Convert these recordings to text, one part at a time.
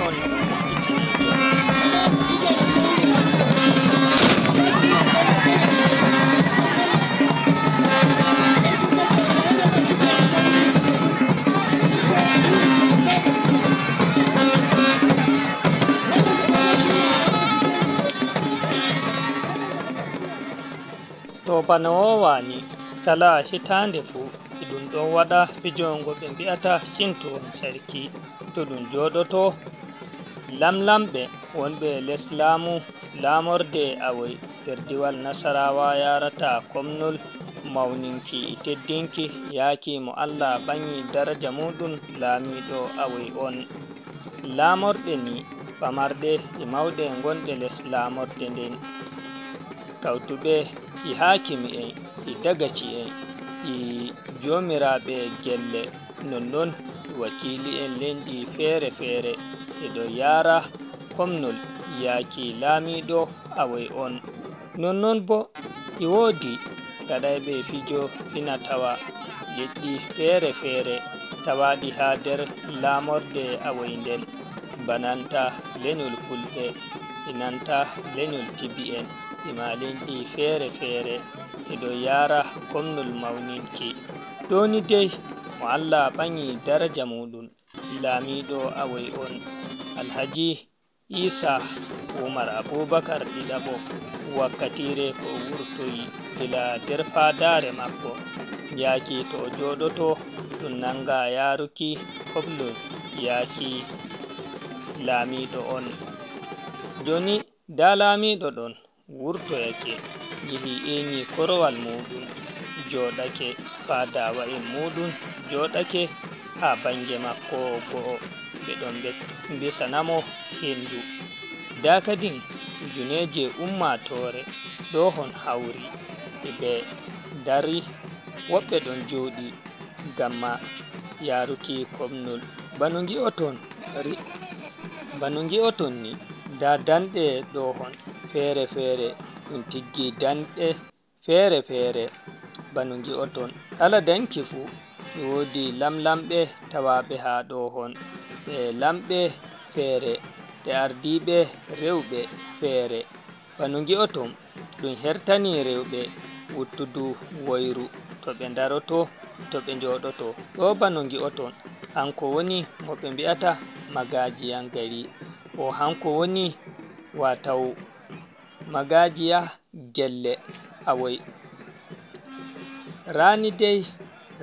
on mo'itiniɗon. To bana wowani kala hitande fu e ɗum ɗon waɗa fijongo ɓe mbi'ata cintowon sarki. To ɗum joɗoto lamlamɓe wonɓe les laamu lamorde Awoi nder diwal Nasarawa yarata komnol mauninki e teddinki yaaki mo Allah ɓangi daraja muɗum laamiɗo Awoi on. Lamorɗe ni pamarɗe e mauɗe gonɗe les lamorde nden, kautuɓe e hakimi'en e dagaci'en e jomiraɓe gelle, nonnon wakili'en lendi fere-fere e ɗo yara komnol yaaki laamiɗo Awoi on. Nonnon bo e wodi gaɗaiɓe fijo finatawa leɗɗi fere-fere tawaɗi ha nder lamorde Awoi nden, bananta lenyol fulɓe e nanta lenyol tibi'en e ma lenɗi fere-fere e ɗo yara komnol mauninki. Ɗoni dei mo Allah ɓangi daraja muɗum laamiɗo Awoi on, Alhaji Isa Umar Abubakar ɗiɗaɓo, wakkatire ko o wurtoyi gila nder fadare mako yaaki to o joɗoto ɗum nanga yaruki koblol yaaki laamiɗo on. Joni nda laamiɗo ɗon wurtoyake yehi enyi korowal muɗum joɗake, fadawa'en muɗum joɗake ha bange makko go'o, ɓe ɗon mbisanamo hendu. Nda kadin ujuneje ummatore ɗo hon hauri ɓe dari, woɓɓe ɗon joɗi gamma yaruki komnol. Bano ngi'oton ni nda danɗe ɗo hon fere-fere, ɗum tiggi danɗe fere-fere. Bano ngi'oton kala danki fu e wodi lamlamɓe tawaɓe ha ɗo hon, ɗe lamɓe fere, ɗe ardiɓe rewɓe fere. Bano ngi'oton ɗum hertani rewɓe wuttudu woyru to ɓe daroto to ɓe joɗoto. Ɗo bano ngi'oton hanko woni mo ɓe mbi'ata magajiyan gari, o hanko woni watau magajiya gelle Awoi. Rani dei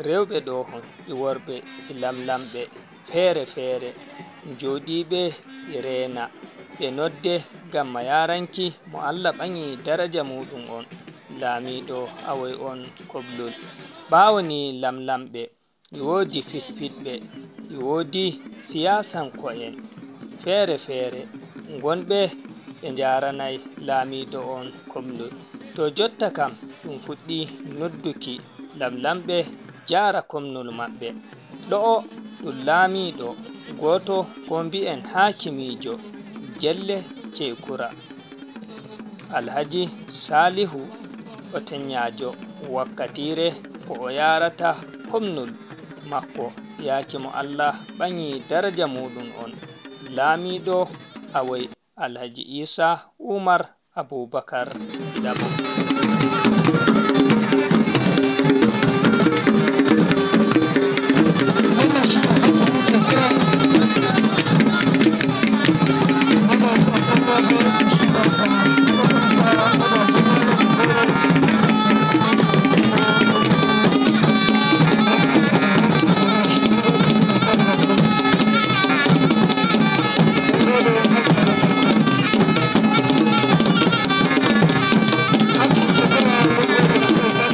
rewɓe ɗo hon e worɓe e lamlamɓe fere-fere joɗiɓe e rena ɓe nodde gamma yaranki mo Allah ɓangi daraja muɗum on laamiɗo Awoi on koblol. Ɓawo ni lamlamɓe e wodi fiffitɓe e wodi siyasanko'en fere-fere gonɓe ɓe jaranai laamiɗo on koblol. To jotta kam ɗum fuɗɗi nodduki lamlamɓe jara komnol maɓɓe. Ɗo'o ɗum laamiɗo goto ko mbi'en hakimijo gelle Kekura, Alhaji Salihu Otenyajo, wakkatire ko o yarata komnol makko yaaki mo Allah ɓangi daraja muɗum on laamiɗo Awoi, Alhaji Isa Umar Abubakar ɗiɗaɓo. Wannan shi ne hakimin Kekura. Magaji a kan waje shi ne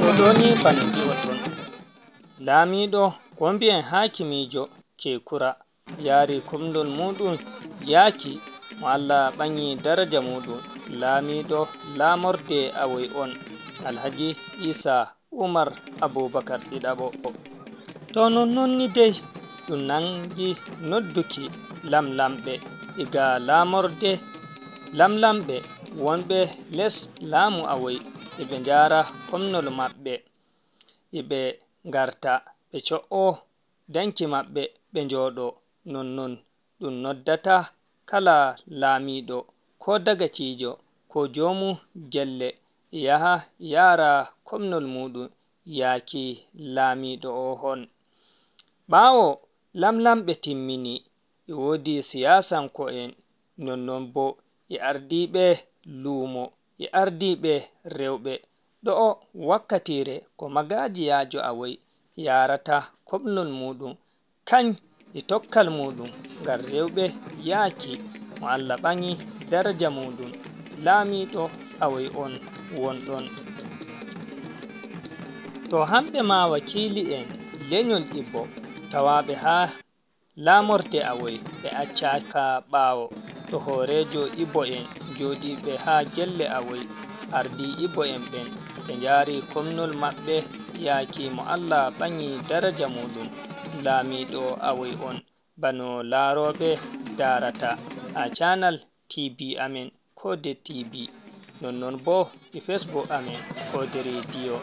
To ɗo ni bano ngi'oton laamiɗo ko mbi'en hakimijo Kekura yari komnol muɗum yaaki mo Allah ɓangi daraja muɗum laamiɗo lamorde Awoi on, Alhaji Isa Umar Abubakar ɗiɗaɓo. To nonnon ni dei ɗum nangi nodduki lamlamɓe iga lamorde lamlamɓe wonɓe les laamu Awoi e ɓe jara komnol maɓɓe, e ɓe garta ɓe co'o danki maɓɓe ɓe joɗo. Nonnon ɗum noddata Kala laamiɗo ko dagacijo ko jomu gelle yaha yara komnol muɗum yaaki laamiɗo o hon. Ɓawo lamlamɓe timmini, e wodi siyasanko'en, nonnon bo e ardiɓe lumo, e ardiɓe rewɓe. Ɗo'o wakkatire ko magajiyajo Awoi yarata komnol muɗum kany e tokkal muɗum ngal rewɓe yaaki mo Allah ɓangi daraja muɗum laamiɗo Awoi on wonɗon. To hamɓe ma wakili'en lenyol Igbo tawaɓe ha lamorde Awoi ɓe accaka ɓawo. To horejo Igbo en joɗiɓe ha gelle Awoi ardi Igbo en ɓen ɓe njari komnol maɓɓe yaaki mo Allah ɓangi daraja muɗum laamiɗo Awoi on, bano laroɓe darata ha channel TV amen Kode TV, nonnon bo e Facebook amen Kode Radio.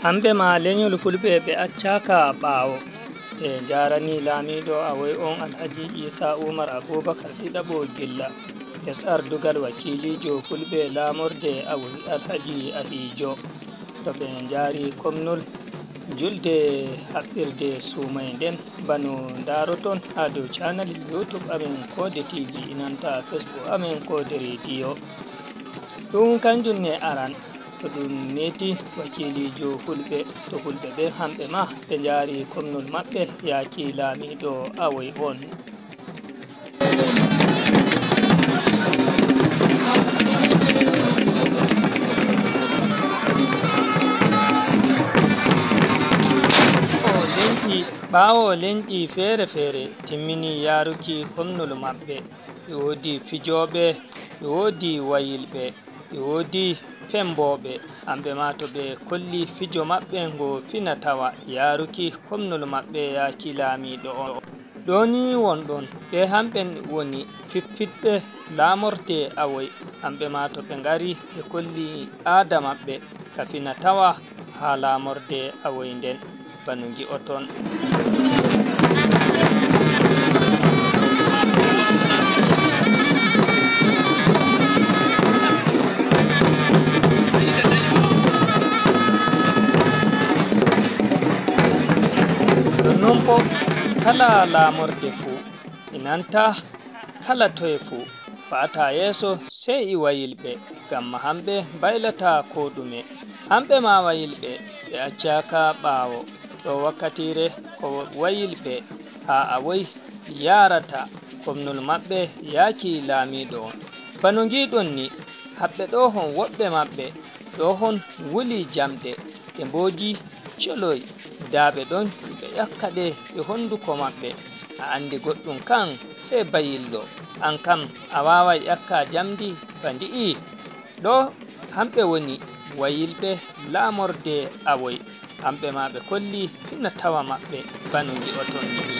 Hamɓe ma lenyol Fulɓe ɓe accaka ɓawo, ɓe jarani laamiɗo Awoi on Alhaji Isa Umar Abubakar ɗiɗaɓo gilla les ardugal wakilijo Fulɓe lamorde Awoi Alhaji Ahijo. To ɓe jari komnol julde haɓɓirde sumai nden, bano daroton ha dow channel YouTube amen Kode TV, inanta Facebook amen Kode Radio. Ɗum kanjum ne aran to ɗum meti wakilijo Fulɓe, to Fulɓe ɓe hamɓe ma ɓe jari komnol maɓɓe yaaki laamiɗo Awoi on. Ɓawo lenƴi fere-fere timmini yaruki komnol maɓɓe, e wodi fijoɓe, e wodi wayilɓe, e wodi femboɓe. Hamɓe ma to ɓe kolli fijo maɓɓe ngo fina tawa yaruki komnol maɓɓe yaaki laamiɗo on. Ɗo ni wonɗon ɓe hamɓe woni fiffitɓe lamorde Awoi. Hamɓe ma to ɓe ngari ɓe kolli aada maɓɓe ka fina tawa ha lamorde Awoi nden, bano gi'oton. Nonnon bo kala lamorde fuu inanta kala toye fuu fa'ata yeeso sei e wayilɓe, ngam hamɓe baylata ko ɗume. Hamɓe ma wayilɓe ɓe accaka ɓawo. Ɗo wakkatire ko wayilɓe ha Awoi yarata komnol maɓɓe yaaki laamiɗo on. Bano giɗon ni haɓɓe ɗo hon woɓɓe maɓɓe ɗo hon wuli jamɗe ɗe mboji coloy daɓe ɗon ɓe ƴakka ɗe e honduko maɓɓe. A andi goɗɗum kan sei bayilɗo an kam a wawai ƴakka jamdi ba ndi'i. Ɗo hamɓe woni wayilɓe lamorde Awoi. Hamɓe ma ɓe kolli fina tawa maɓɓe bano gi'oton ni'i.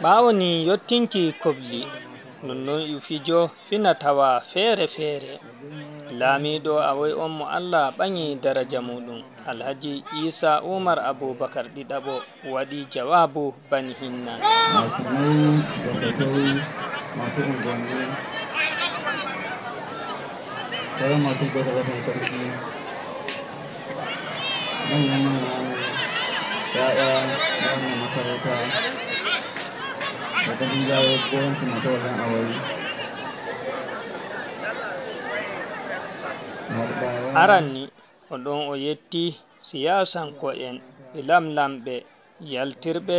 Ɓawo ni yottinki kobli, nonnon e fijo fina tawa fere-fere. Laamiɗo Awoi on mo Allah ɓangi daraja muɗum Alhaji Isa Umar Abubakar ɗiɗaɓo waɗi jawabu bani hinnan. Hakimai, dagatai, masu unguwanni, sauran masu gwada sarki, manyan manyan 'ya'ya na wannan masarauta. Sakamakon sun jawo goron tumatur wajen Awaye. Yarbawa. Aran ni o ɗon o yetti siyasanko'en e lamlamɓe yaltirɓe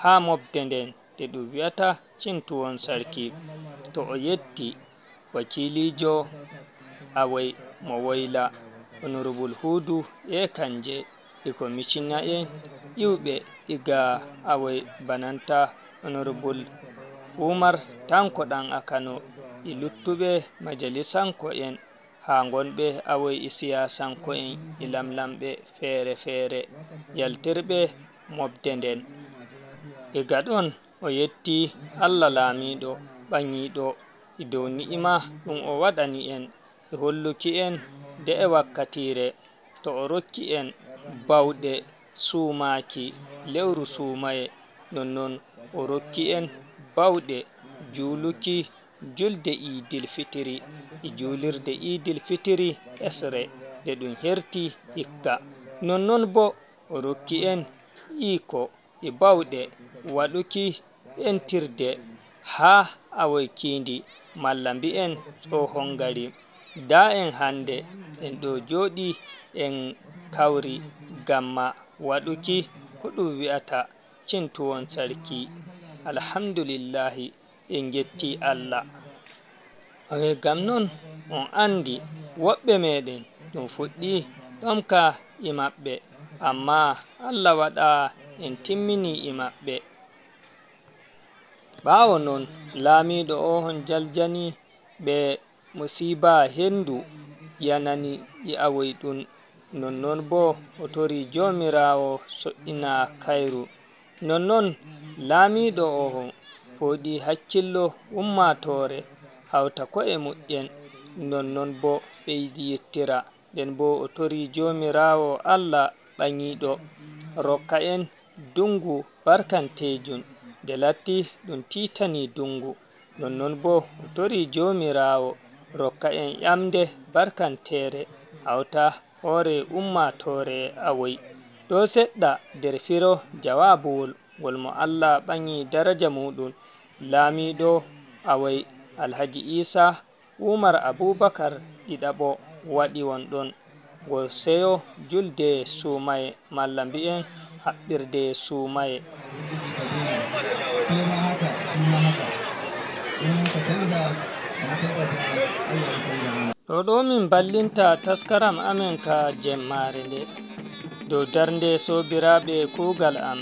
ha mobde nden nde ɗum wi'ata cintuwon sarki. To o yetti wakilijo Awai mo Woyla, Honorable Hudu e kanje e komishina'en ƴiwɓe iga Awai, bananta Honorable Umar Tanko Dan Akano e luttuɓe majalisanko'en ha gonɓe Awai e siyasanko'en e lamlamɓe fere-fere yaltirɓe mobde nden. Iga ɗon o yetti Allah laamiɗo ɓangiɗo e dow ni'ima ɗum o waɗani en e holluki en nde'e wakkatire to o rokki en bawɗe sumaki lewru sumaye, nonnon o rokki en bawɗe juluki julde idil fitiri e julirde idil fitiri esre nde ɗum herti hikka, nonnon bo o rokki en iko e bawɗe waɗuki entirde ha Awai kindi malla mbi'en tsohon gari. Nda en hande en ɗo joɗi en kawri gamma waɗuki ko ɗum wi'ata cintuwon sarki. Alhamdulillahi, en getti Allah. Awe gam non on andi woɓɓe meɗen ɗum fuɗɗi ɗomka e maɓɓe, amma Allah waɗa en timmini e maɓɓe. Ɓawo non laamiɗo o on jaljani ɓe musiba hendu yanani e Awai ɗum, nonnon bo o tori jomirawo so'ina kairu. Nonnon laamiɗo o foɗi hakkillo ummatore hauta ko'e mu'en, nonnon bo ɓeydi yettira. Nden bo o tori jomirawo Allah ɓangiɗo rokka en dungu barkantejum nde latti ɗum titani dungu. Nonnon bo o tori jomirawo rokka en ƴamde barkantere hauta hore ummatore Awai. Ɗo seɗɗa nder firo jawabuwol ngol mo Allah ɓangi daraja muɗum laamiɗo Awai Alhaji Isa Umar Abubakar ɗiɗaɓo waɗi wonɗon ngo seyo julde sumaye malla mbi'en haɓɓirde sumaye. Ke ma haka, shi ma haka. In muka canza, na tabbata Allah ya canza mana. Ɗo ɗo min ballinta taskaram amen ka jemmare nde dow darnde sobiraɓe kugal am.